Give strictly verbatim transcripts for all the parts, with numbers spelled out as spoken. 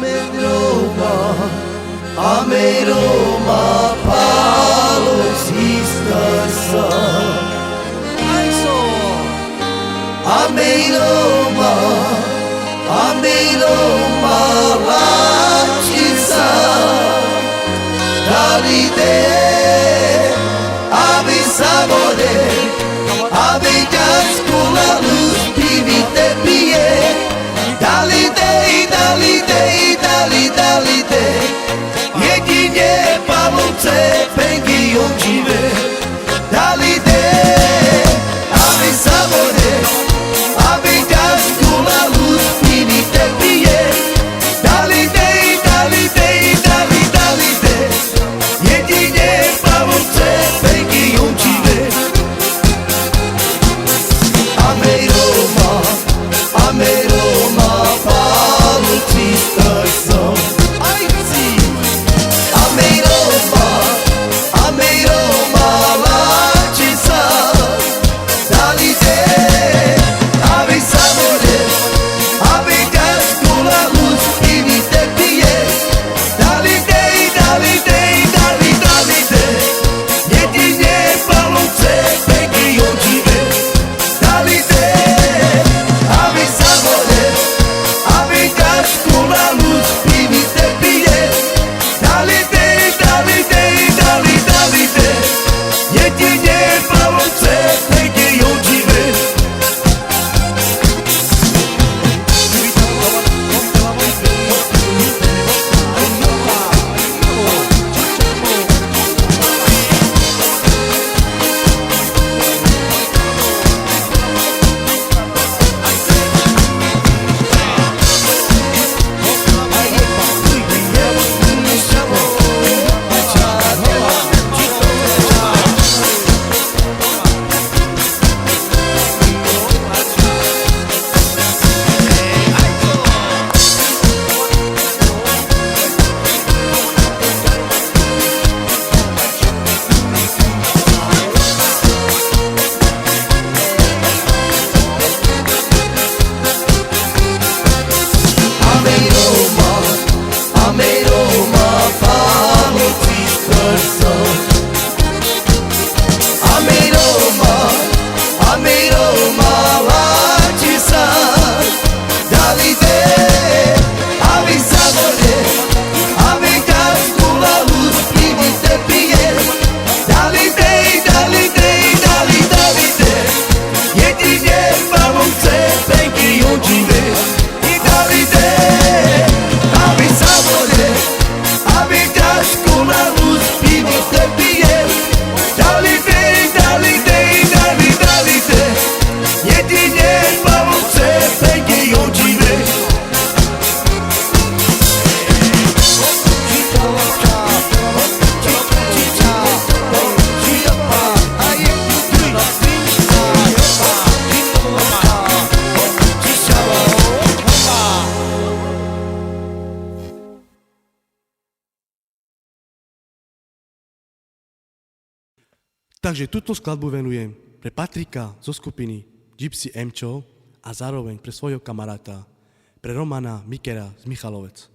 Amen Roma, amen Roma, palo sistar sa. Aj so. Amen Roma, amen Roma, lačhi sa. Dali de, amen sabore, amen kas ku la luz pini te pije. Dali de, dali de, dali, dali de. Jedine palo ce penghi on džive. Dali de, amen sabore, amen kas ku la luz pini te pije. Dali de, dali de, dali, dali de. Jedine palo ce penghi on džive. Amen Roma, amen Roma, palo sistar sa. Aj si. Amen Roma, amen Roma, lačhi sa. Dali de, amen sabore, amen kas ku la luz pini te pije. Dali de, dali de, dali, dali de. Jedine palo ce penghi on džive. Dali de, amen sabore, amen kas ku la luz pini te pije. Dali de, dali de, dali, dali de. Jedine palo ce penghi on džive. Amen Roma, amen Roma, palo sistar sa. Amen Roma, amen Roma, lačhi sa. Dali de, amen sabore, amen kas ku la luz pini te pije. Dali de, dali de, dali, dali de. Jedine palo ce penghi on džive. Dali de, amen sabore, amen kas ku la luz pini te pije. Dali de, dali de, dali, dali de. Jedine palo ce penghi on džive. Так же туту складбу венуєм пре Патрика зоз скупини Джипси Емчо, а заровень пре свойо камарата, пре Романа Микера з Михаловец.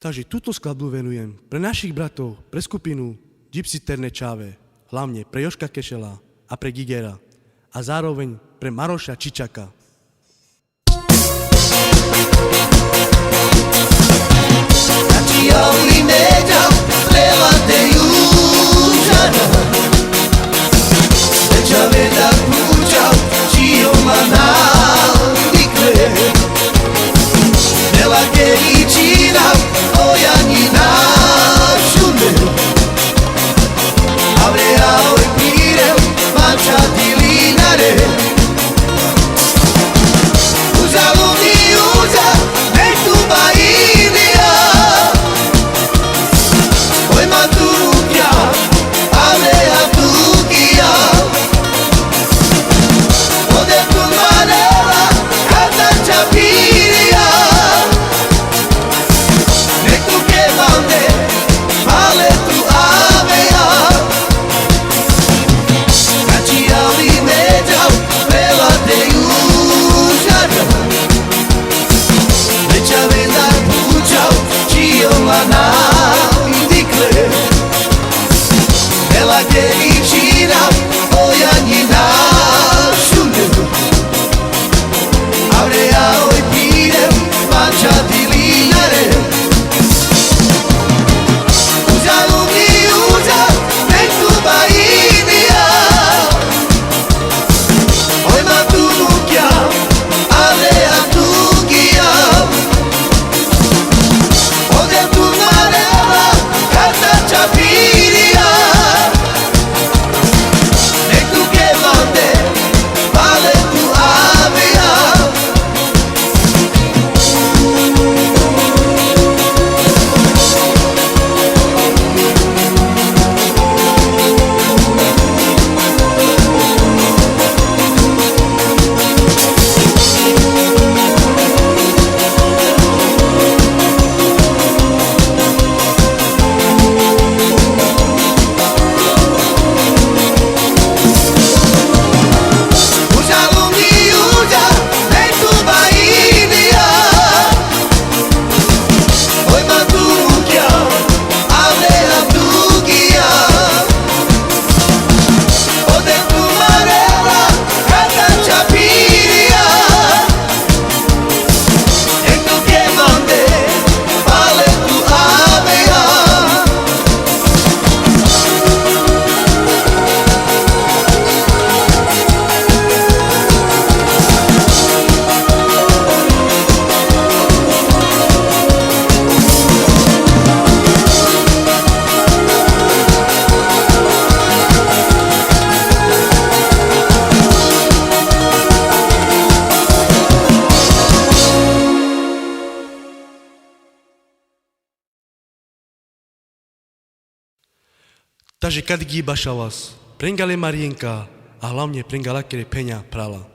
Taži tuto skladbu venujem pre našich bratov, pre skupinu Gypsy Terne Čhave, hlavne pre Joška Kešela a pre Gigera, a zároveň pre Maroša Čičaka. Taži kad gi baša vas, prenga le Marijenka, a hlavne prenga lakere phenja, prala.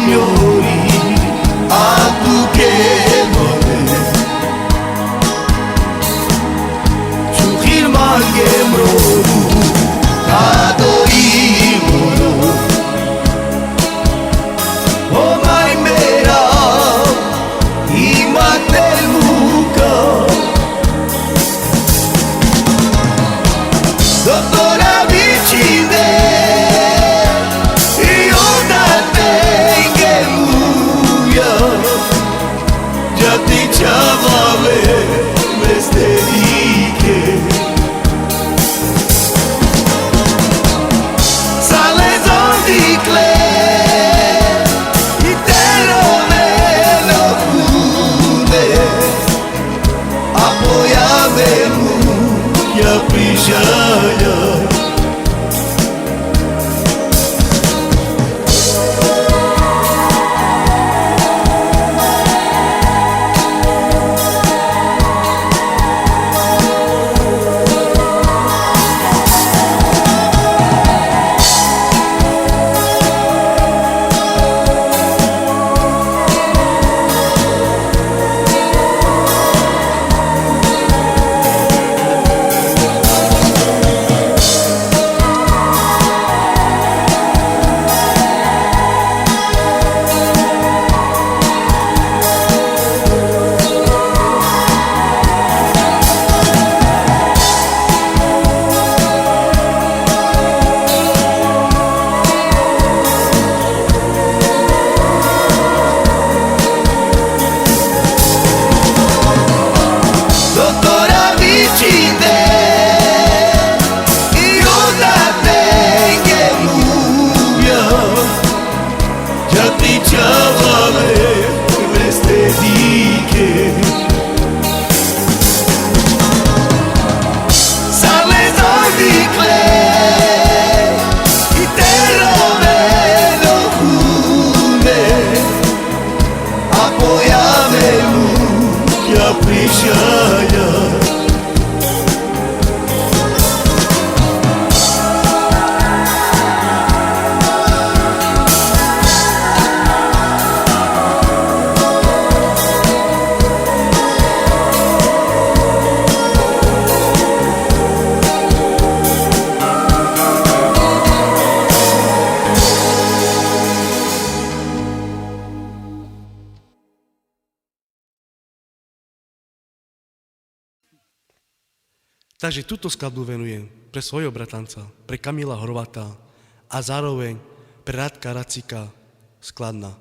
Signori, a tu che mane, su chil mange mrodu, a do i moro, o mai mera, i matel muka. Dotora vičinde, i onda tenge muja, dža ti čhavale meste dike. Sa le zon dikle, i te roveno kune. Apo ja me mukja prišaja. Dotora vičinde, i onda tenge muja, dža ti čhavale meste dike. Sa le zon dikle, i te roveno kune. Apo ja me mukja prišaja. Taže tuto skladbu venujem pre svojho bratanca, pre Kamila Horvata a zároveň pre Ratka Racika z Kladna.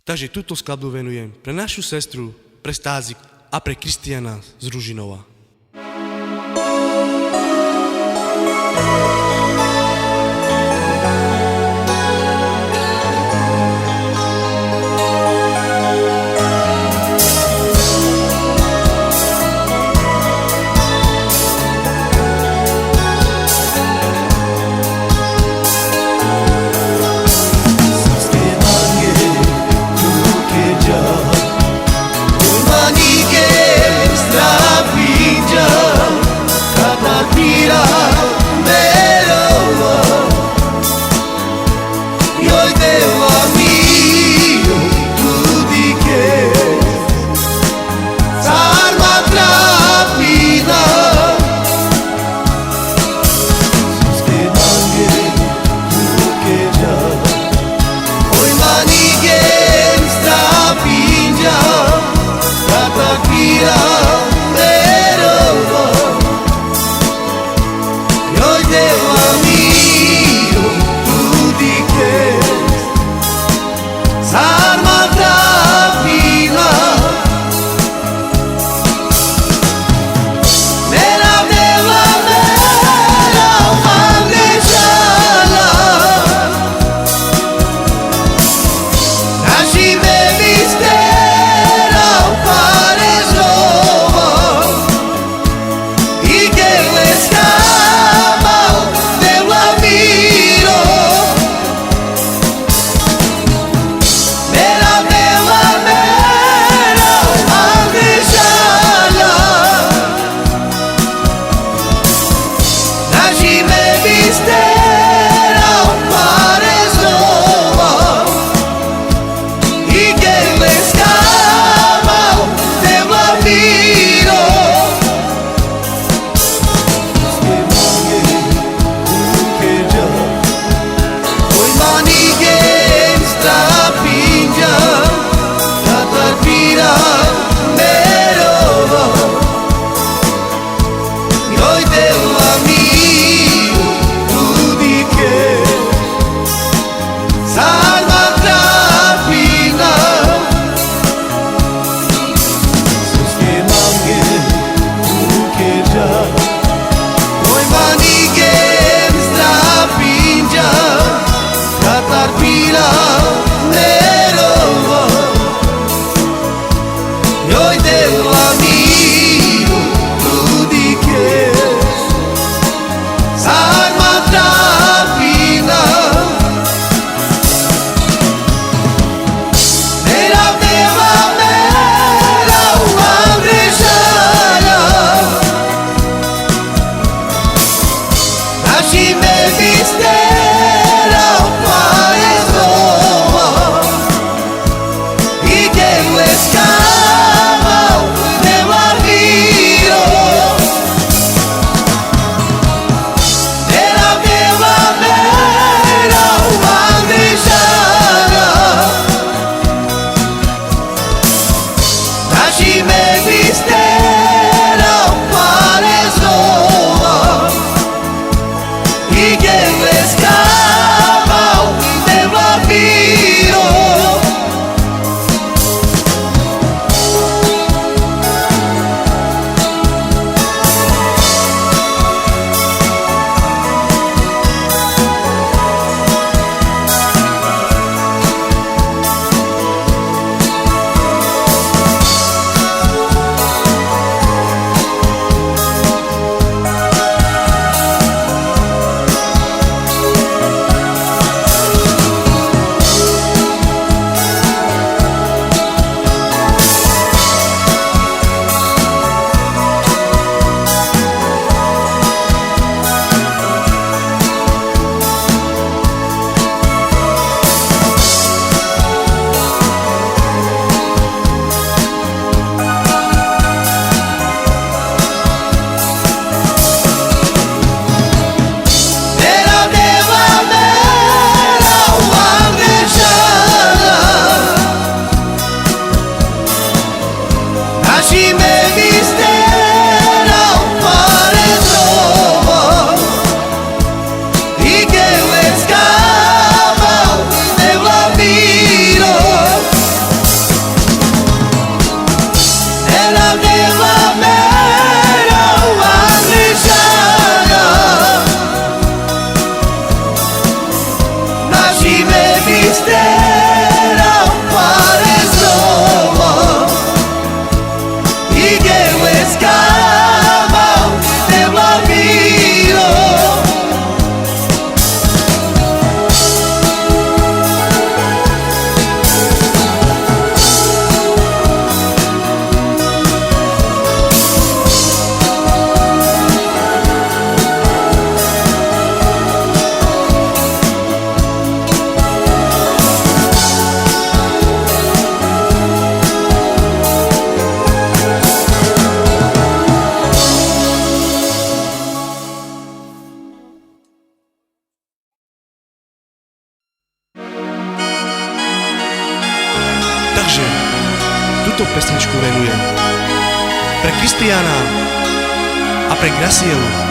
Taži tuto skladbu venujem pre našu sestru, pre Stazik a pre Kristijana z Ružinova. Tuto pesničku venuje pre Kristiana a pre Gracielu.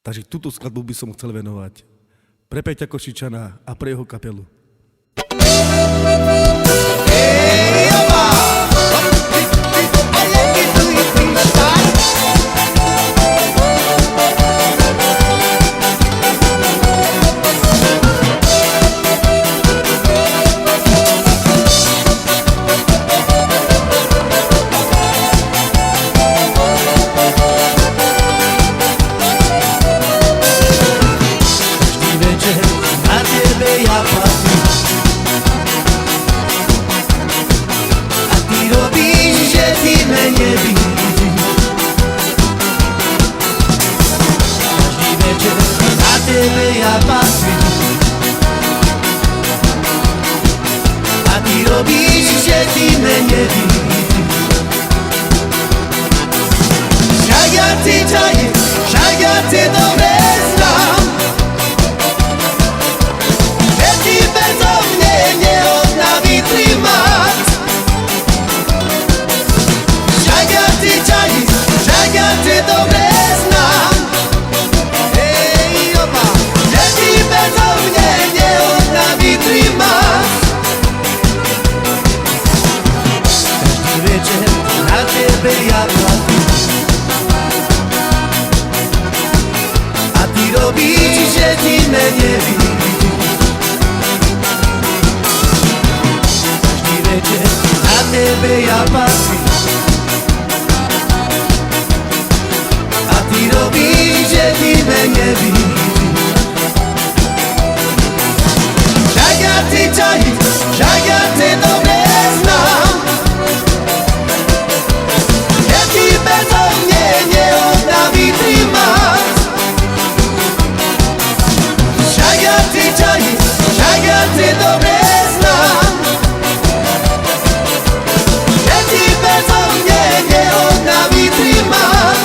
Taži tuto skladbu by som chcel venovať pre Peťa Košičana a pre jeho kapelu. A ti robiš, že ti me nevidi. Šak ja ti čaji, šak ja ti dobre znam, že ti bezo mne nje odna vitrimac. Šak ja ti čaji, šak ja ti dobre znam, ej, oba, že ti bezo mne nje odna vitrimac. Každi večer na tebe ja plačim, a ti robiš, že ti me nevidi. Každi večer na tebe ja plačim, a ti robiš, že ti me nevidi. Šak ja ti čaji, šak ja ti dobre znam, že ti bezo mne nje odna vitrimac. Šak ja ti čaji, šak ja ti dobre znam, že ti bezo mne nje odna vitrimac.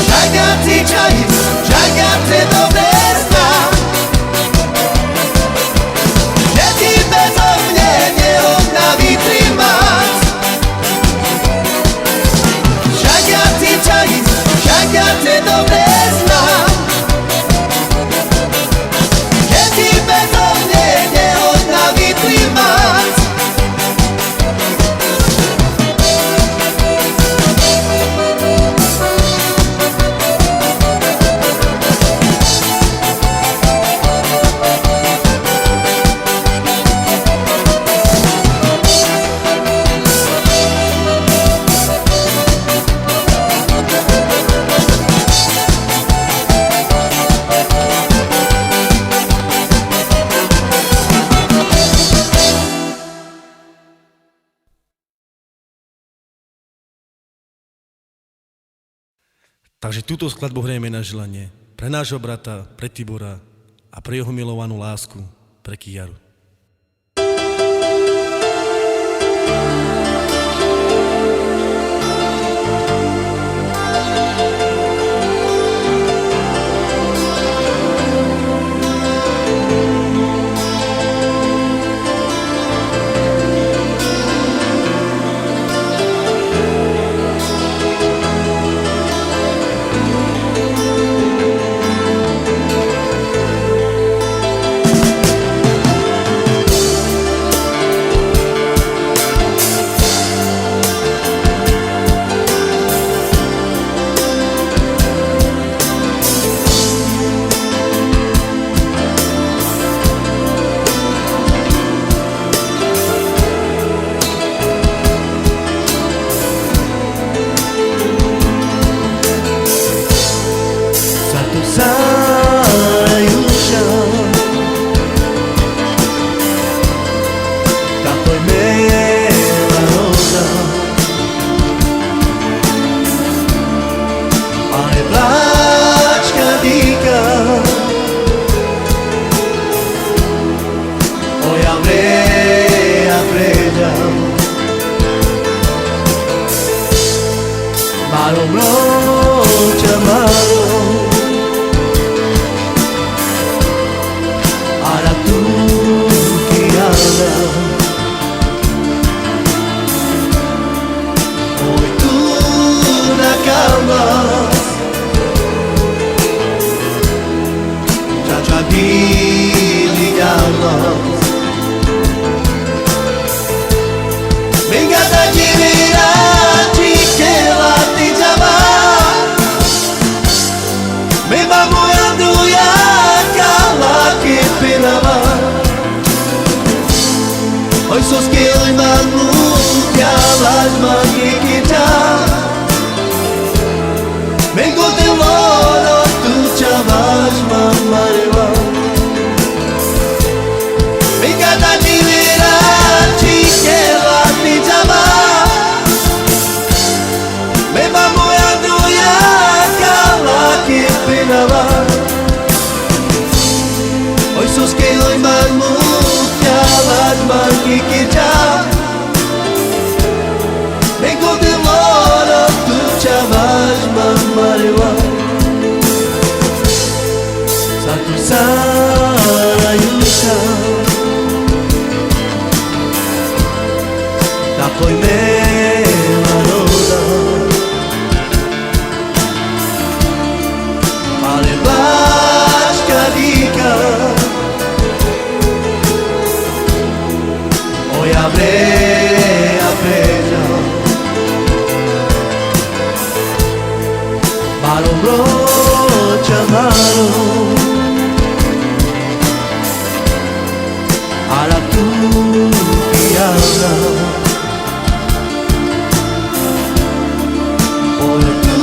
Šak ja ti čaji, šak ja ti dobre znam, že ti bezo mne nje odna vitrimac. Šak ja ti čaji, šak ja ti dobre znam, že ti bezo mne nje odna vitrimac. Так же туту складбу граєме на желанє пре нашого брата, пре Тибора а пре його миловану ласку пре Кияру. Sa tu sa juša, ta toj mela roza, a e plačka dika, o ja vrea pređa. Maro, mro čamaro, ara tu ki ara. Oj tu na kalmas, čača bili djala. Minga da dživira, čikela ti džava. Aro bro chamaro, ara tu piana, ora tu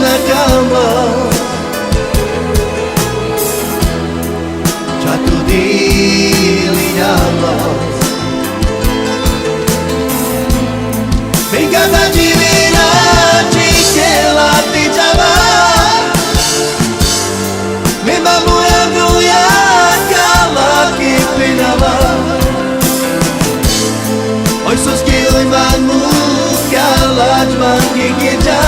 nakama. Chatu dili dala. Venga da jivina chikela ti java. Me mamu ya duya kala ki pinava. Oi sos ki oi mamu kala jmangi ki ja.